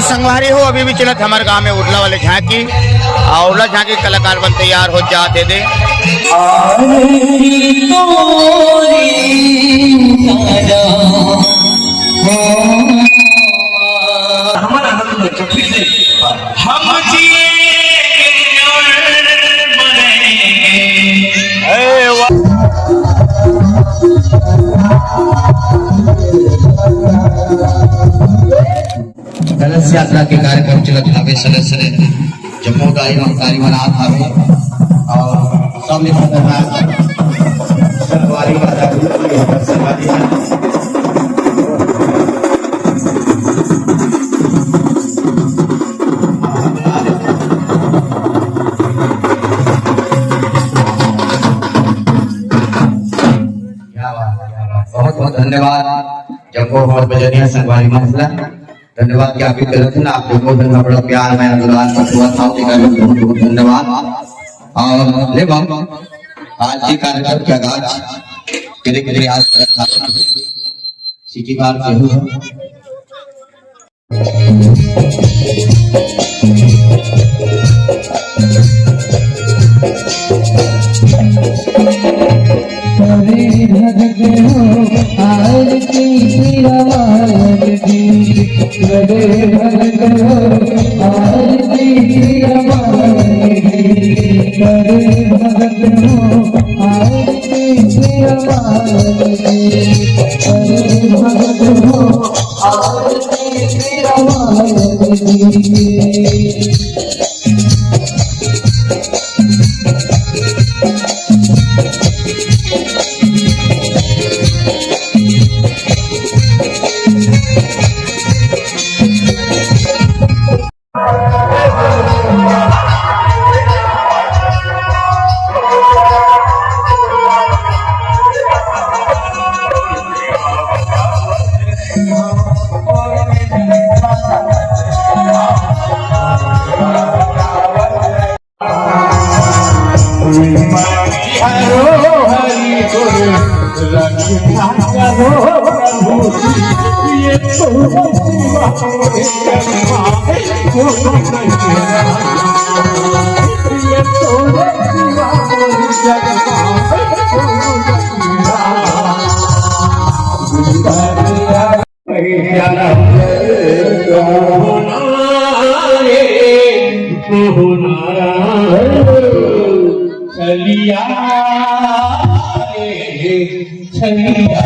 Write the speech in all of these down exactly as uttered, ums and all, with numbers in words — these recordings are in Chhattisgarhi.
संगवारी हो, अभी भी चलत हमर गांव में उरला वाले झांकी, अउ उरला झांकी कलाकार मन तैयार हो जात हे दे। हमर आनंद में जब भी से हम जिएंगे और मरेंगे। ए वाह। कलश यात्रा के कार्यक्रम चलत हावे, सने सने जम्मो दाई महतारी मन आत हावे अउ सबले खतरनाक संगवारी वाला संगवारी मन। क्या बात, क्या बात। बहुत बहुत धन्यवाद जम्मो हमर बजनिया संगवारी मन ला। धन्यवाद ज्ञापित करत हन आप लोगों से, बड़ा प्यार, मया, दुलार, आशीर्वाद, साथ ही बहुत बहुत धन्यवाद। अउ ले बम, आज के कार्यक्रम के आगाज करे के प्रयास करत हन। सिटीकार के हो। अरे भगत हो, आरती की आवाज दी। अरे भगत हो, आरती की आवाज दी। अरे भगत हो, आरती की आवाज दी। अरे भगत हो, आरती की आवाज दी। चलिया रे, चलिया।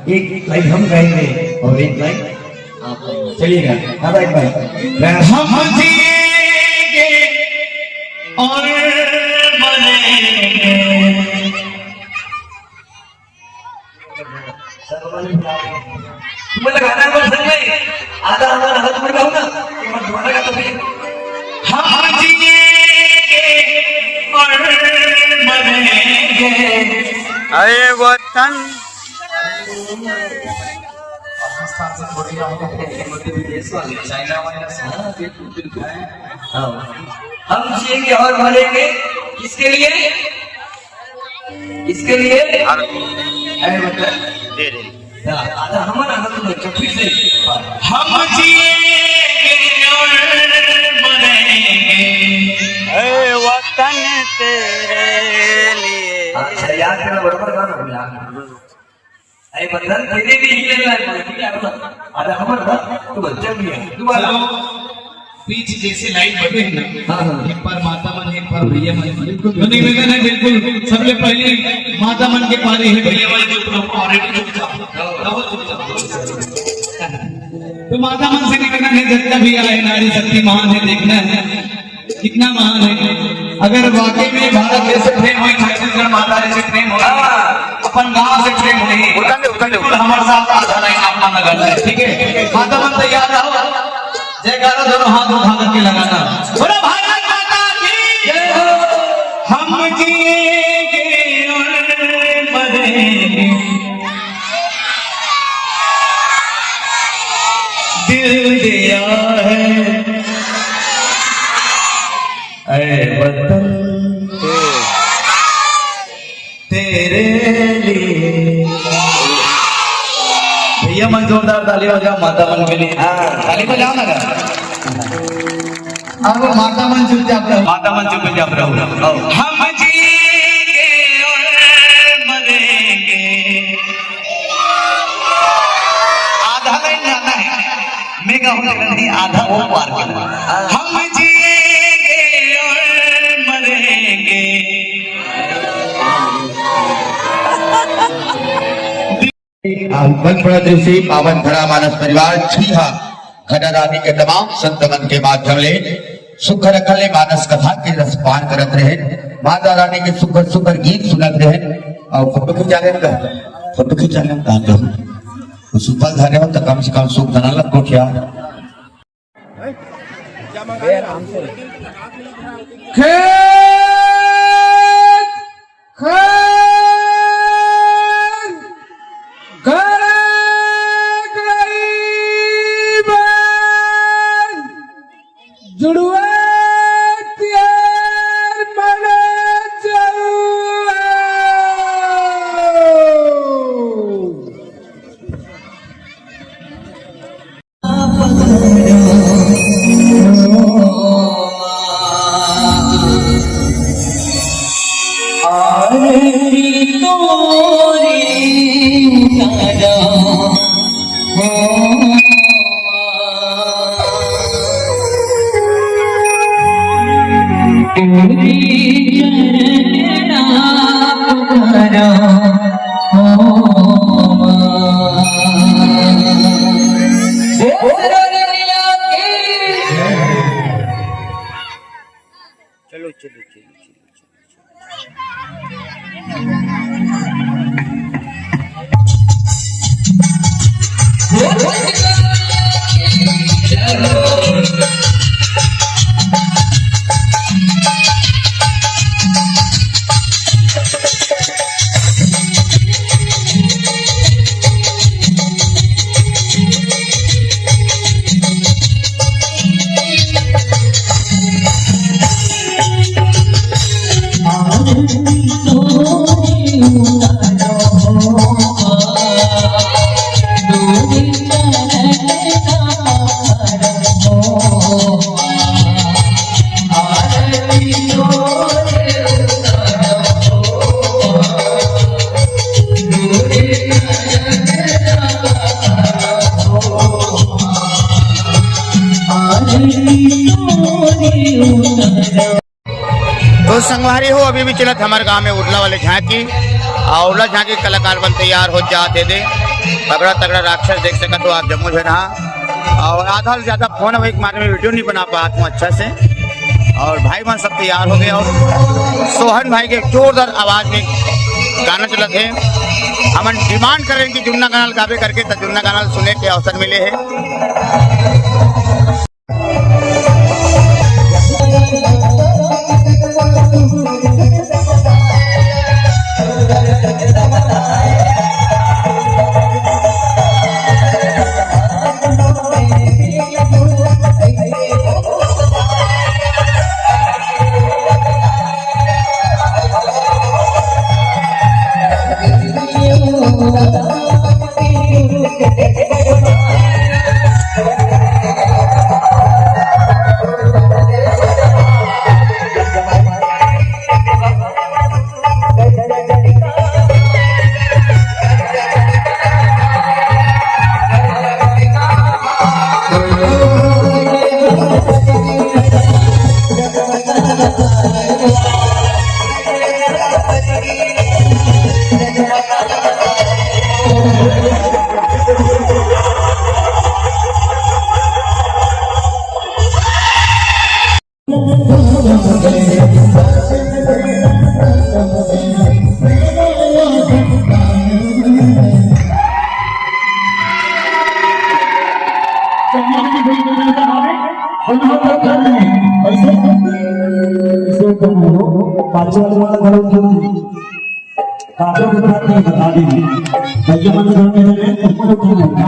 एक लाइन हम गाएंगे और एक लाइन आप गाएंगे। चलिएगा, दादा एक बार। हम जिएंगे और मरेंगे। तुम्हें लगाना है बस संग में, आधा हमारा, आधा तुम्हें गाओ ना, एक बार दोबारा गाता हूँ। हम जिएंगे और मरेंगे। अरे वतन। पाकिस्तान से थोड़ी ना होगा, मध्य प्रदेश वाले, चाइना वाले से। हाँ, बिल्कुल, बिल्कुल। हाँ। हम जिएंगे और मरेंगे। किसके लिए? किसके लिए? अरे मतलब, दे दे। हाँ, आधा हमारा, आधा तुम लोग, फिर से। हम जिएंगे और मरेंगे। ए वतन तेरे लिए। अच्छा, याद करो, बराबर गाना हो यार। अरे बदन तेरे भी ही लेना है, ठीक है? अरे हमर बा, तू बच्चा भी है। दोबारा। चलो, बीच जैसे लाइन बटे है ना, हाँ, हाँ। एक बार माता मन, एक बार भैया मन। बिल्कुल, तो निवेदन है बिल्कुल, सबले पहले माता मन के पारी है, भैया मन चुप रहो, और एक चुपचाप, रहो चुपचाप। तो माता मन से निवेदन है, जितना भी आए, नारी शक्ति महान है, देखना है। कितना महान है। अगर वाकई में भारत देश से प्रेम होई, छत्तीसगढ़ माता जी से प्रेम होई, हाँ। अपन गांव से प्रेम होई, उठा ले, उठा ले। बिल्कुल हमारे साथ आधा लाइन आप मन लगाना है, ठीक है? माता मन तैयार रहो, जयकारा दोनों हाथ उठा करके लगाना। बोलो भारत माता की जय हो। हम जिएंगे और मरेंगे, दिल दिया है ऐ वतन तेरे लिए। भैया मन जोरदार ताली बजाओ माता मन के लिए। हाँ, ताली बजाओ ना। अब माता मन चुपचाप रहो। माता मन चुपचाप रहो। हम जिएंगे और मरेंगे। आधा लाइन गाना है। मेगा हो जाएगा नहीं, आधा वो पार करना। हम जिएंगे और मरेंगे। बन पड़त ऋषि पावन धरा मानस परिवार छीहा घटा रानी के तमाम संत मन के माध्यम ले सुख रखल ले मानस कथा के रस पान करत रहे, माता रानी के सुख सुख गीत सुनत रहे। और फोटो खिंचा रहे का, फोटो खिंचा रहे का, तो सुपल धरे हो तो कम से कम सुख धना लग को क्या। खेत खर गरक रही बन जुड़ुआ तियार मन चलुआ। चलो, चलो, चलो, चलो। तो संगवारी हो, अभी भी चलत हमर गांव में उरला वाले झांकी, और उरला झांकी कलाकार मन तैयार हो जात हे दे। तगड़ा तगड़ा राक्षस देख सकत हो आप जम्मो झन हा। और आधा ले ज्यादा फोन वही के मारे में वीडियो नहीं बना पात हूँ अच्छा से। और भाई मन सब तैयार हो गए और सोहन भाई के जोरदार आवाज में गाना चलत हे। हमन डिमांड करें कि जुन्ना गाना गावे करके, त जुन्ना गाना सुने के अवसर मिले हे। पाछे वाले वाला घलो उठा दीजिए। काजल के बात नहीं बता दीजिए। भैया मन घर में रहने, तुमको तो क्यों उठा?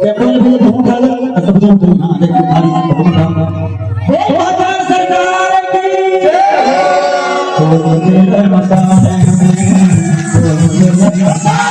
पेपर में भैया तुम उठा लो, सब जन तुम उठा लो, देख, उठा लो, तुम उठा लो। बोल भगवान सरकार की जय। बोल तेरे मसाले में, बोल तेरे मसाले में।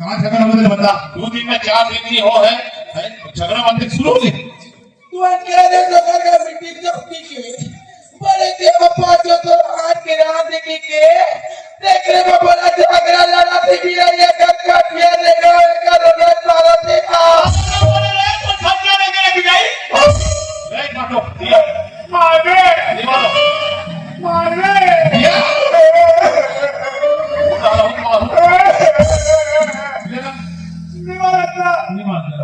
कहाँ झगड़ा बंद बता? दो दिन में चार दिन नहीं हो है, है? झगड़ा बंद शुरू हो गई। तू अकेले लोगन का मीटिंग जो पी के, बड़े देव पाचो तो आज के रात देखी के, देख रे बाबा, झगड़ा लड़ा से भी नहीं है, कट कट ये देखो, एक रोज मारा देखा। अरे, कुछ समझा नहीं मेरे बिगाई। रे, मारो, दिया। मारे। नहीं मारो। मारे। दिया। मारो, मारो। नहीं मारता। नहीं मारता।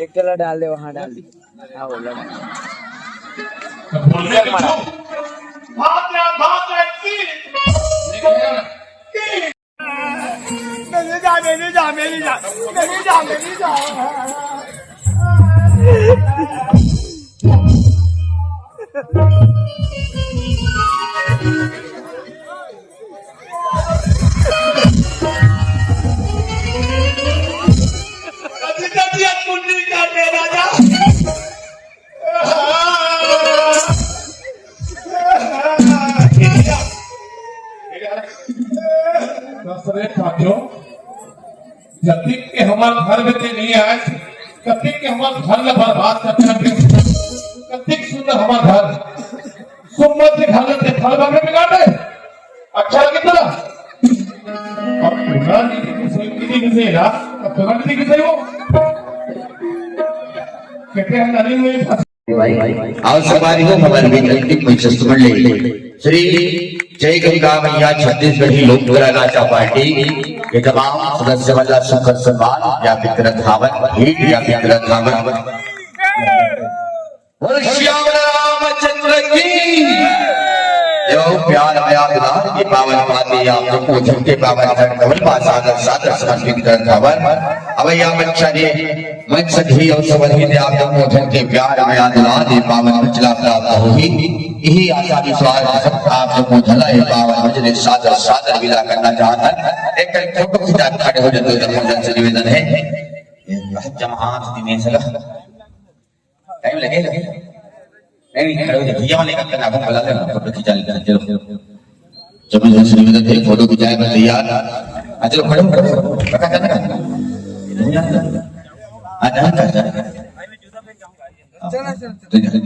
एक चला डाल दे, वहाँ डाल दे। हाँ, बोला। बोलने के छो। भाग जा, भाग जा, की। मेरी जा, मेरी जा, मेरी जा, मेरी जा, मेरी जा। अभी तक ये कुंडली काट रहे राजा। दशरथ पांचो, जतिक के हमर घर में ते नहीं आए, कतिक के हमर घर में बर्बाद करते हैं। कतिक सुंदर हमर घर, सुम्मत के घर में ते फल बगले बिगाड़ दे। अच्छा लगे तोला? अब तोला नहीं कि सही, नहीं कि सही ना, अब तोला नहीं कि सही हो। कहते हैं, नलिन में फंस- और सवारी को हमारे बीच अंतिम मंचस्थ मंडली श्री जय गंगा मैया छत्तीसगढ़ी लोक कला नाचा पार्टी के तमाम सदस्य वाला सुखद सम्मान ज्ञापित करत हावन, भेंट ज्ञापित करत हावन। बोल श्याम रामचंद्र की। यो प्यार मया दुलार की पावन पाती आप लोग को झुमके पावन चरण कमल पास सादर सादर समर्पित करत हावन। अब यहाँ मंच आचार्य मंच सखी और सवरही ने आप लोग को झुमके प्यार मया दुलार की पावन मंचला प्राप्त होही। यही आशा विश्वास के साथ आप लोग को झला ये पावन मंच ने सादर सादर विदा करना चाहता है। एक एक फोटो खिंचा के खड़े हो जाते हैं, दर्शक से निवेदन है। ये जमा हाथ दिने सला। टाइम लगेगा। नहीं, नहीं, खड़े हो जाओ। भैया वाले का करना, आपको बुला लेना, फोटो खिंचा लेना। चलो, चलो। जब मैं जैसे निवेदन थे, फोटो खिंचाए, मैं तैयार। हाँ, चलो, खड़े हो, खड़े हो। पक्का करना का? हाँ, जाना का? जाना का? हाँ।